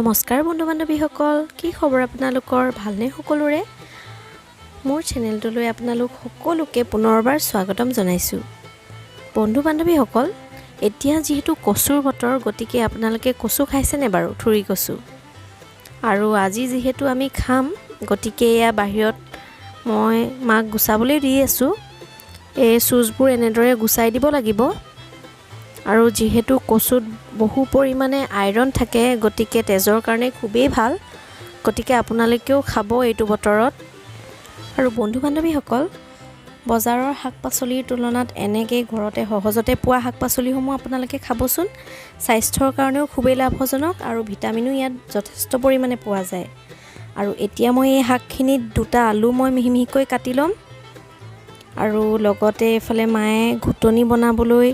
নমস্কাৰ বন্ধু বান্ধৱীসকল, কি খবৰ আপোনালোকৰ? ভালনে সকলোৰে? মোৰ চেনেলটোলৈ আপোনালোক সকলোকে পুনৰবাৰ স্বাগতম জনাইছোঁ। বন্ধু বান্ধৱীসকল, এতিয়া যিহেতু কচুৰ বতৰ, গতিকে আপোনালোকে কচু খাইছেনে বাৰু? থুৰি কচু। আৰু আজি যিহেতু আমি খাম, গতিকে এয়া বাহিৰত মই মাক গুচাবলৈ দি আছোঁ। এই চুচবোৰ এনেদৰে গুচাই দিব লাগিব। আৰু যিহেতু কচুত বহু পৰিমাণে আইৰণ থাকে, গতিকে তেজৰ কাৰণে খুবেই ভাল। গতিকে আপোনালোকেও খাব এইটো বতৰত। আৰু বন্ধু বান্ধৱীসকল, বজাৰৰ শাক পাচলিৰ তুলনাত এনেকৈ ঘৰতে সহজতে পোৱা শাক পাচলিসমূহ আপোনালোকে খাবচোন। স্বাস্থ্যৰ কাৰণেও খুবেই লাভজনক আৰু ভিটামিনো ইয়াত যথেষ্ট পৰিমাণে পোৱা যায়। আৰু এতিয়া মই এই শাকখিনিত দুটা আলু মই মিহি মিহিকৈ কাটি ল'ম। আৰু লগতে এইফালে মায়ে ঘুটনি বনাবলৈ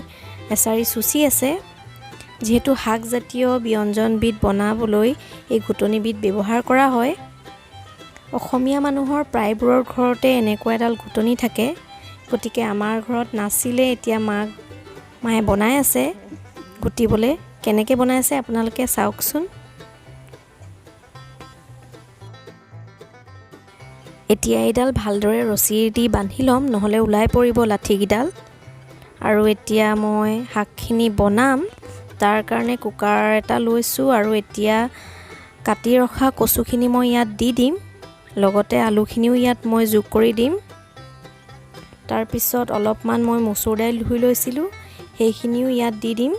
এচাৰি চুচি আছে। যিহেতু শাকজাতীয় ব্যঞ্জনবিধ বনাবলৈ এই ঘুটনিবিধ ব্যৱহাৰ কৰা হয়। অসমীয়া মানুহৰ প্ৰায়বোৰৰ ঘৰতে এনেকুৱা এডাল ঘুটনি থাকে। গতিকে আমাৰ ঘৰত নাছিলে, এতিয়া মায়ে বনাই আছে ঘুটিবলৈ। কেনেকৈ বনাই আছে আপোনালোকে চাওকচোন। এতিয়া এইডাল ভালদৰে ৰছী দি বান্ধি ল'ম, নহ'লে ওলাই পৰিব লাঠিকেইডাল। আৰু এতিয়া মই শাকখিনি বনাম, তাৰ কাৰণে কুকাৰ এটা লৈছোঁ। আৰু এতিয়া কাটি ৰখা কচুখিনি মই ইয়াত দি দিম, লগতে আলুখিনিও ইয়াত মই যোগ কৰি দিম। তাৰপিছত অলপমান মই মচুৰ দাইল ধুই লৈছিলোঁ, সেইখিনিও ইয়াত দি দিম।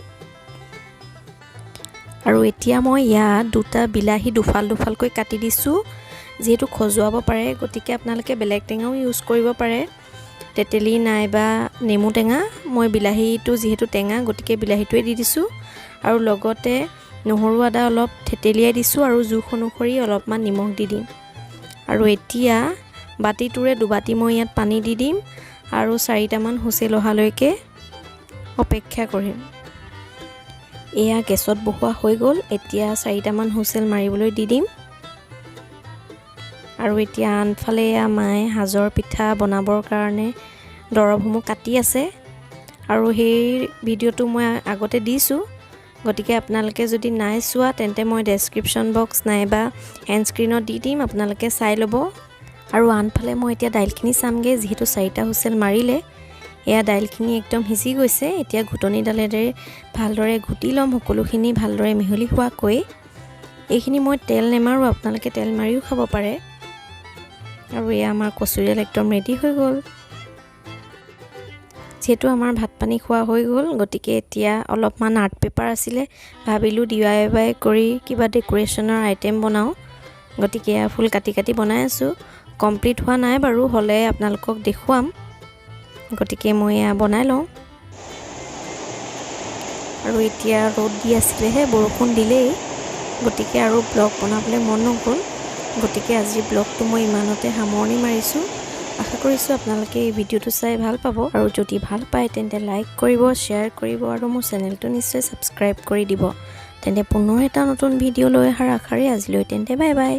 আৰু এতিয়া মই ইয়াত দুটা বিলাহী দুফাল দুফালকৈ কাটি দিছোঁ। যিহেতু খজুৱাব পাৰে, গতিকে আপোনালোকে বেলেগ টেঙাও ইউজ কৰিব পাৰে, তেতেলী নাইবা নেমু টেঙা। মই বিলাহীটো যিহেতু টেঙা, গতিকে বিলাহীটোৱে দি দিছোঁ। আৰু লগতে নহৰু আদা অলপ থেতেলিয়াই দিছোঁ আৰু জোখ অনুসৰি অলপমান নিমখ দি দিম। আৰু এতিয়া বাতিটোৰে দুবাতি মই ইয়াত পানী দি দিম আৰু চাৰিটামান হুইচেল অহালৈকে অপেক্ষা কৰিম। এয়া গেছত বহোৱা হৈ গ'ল। এতিয়া চাৰিটামান হুইচেল মাৰিবলৈ দি দিম। আৰু এতিয়া আনফালে এয়া মায়ে সাজৰ পিঠা বনাবৰ কাৰণে দৰৱসমূহ কাটি আছে। আৰু সেই ভিডিঅ'টো মই আগতে দিছোঁ, গতিকে আপোনালোকে যদি নাই চোৱা, তেন্তে মই ডেছক্ৰিপশ্যন বক্স নাইবা এণ্ড স্ক্ৰীণত দি দিম, আপোনালোকে চাই ল'ব। আৰু আনফালে মই এতিয়া দাইলখিনি চামগৈ। যিহেতু চাৰিটা হুইচেল মাৰিলে, এয়া দাইলখিনি একদম সিজি গৈছে। এতিয়া ঘুটনিডালেৰে ভালদৰে ঘুটি ল'ম সকলোখিনি ভালদৰে মিহলি হোৱাকৈ। এইখিনি মই তেল নেমাৰোঁ, আপোনালোকে তেল মাৰিও খাব পাৰে। আৰু এয়া আমাৰ কচুৰি দাইল একদম ৰেডি হৈ গ'ল। যিহেতু আমাৰ ভাত পানী খোৱা হৈ গ'ল, গতিকে এতিয়া অলপমান আৰ্ট পেপাৰ আছিলে, ভাবিলোঁ ডিআইৱাই কৰি কিবা ডেক'ৰেশ্যনৰ আইটেম বনাওঁ। গতিকে এয়া ফুল কাটি কাটি বনাই আছোঁ। কমপ্লিট হোৱা নাই বাৰু, হ'লে আপোনালোকক দেখুৱাম। গতিকে মই এয়া বনাই লওঁ। আৰু এতিয়া ৰ'দ দি আছিলেহে, বৰষুণ দিলেই, গতিকে আৰু ব্লগ বনাবলৈ মন নগ'ল। গতিকে আজিৰ ব্লগটো মই ইমানতে সামৰণি মাৰিছোঁ। আশা কৰিছোঁ আপোনালোকে এই ভিডিঅ'টো চাই ভাল পাব। আৰু যদি ভাল পায়, তেন্তে লাইক কৰিব, শ্বেয়াৰ কৰিব আৰু মোৰ চেনেলটো নিশ্চয় ছাবস্ক্ৰাইব কৰি দিব। তেন্তে পুনৰ এটা নতুন ভিডিঅ' লৈ অহাৰ আশাৰে আজিলৈ তেন্তে বাই বাই।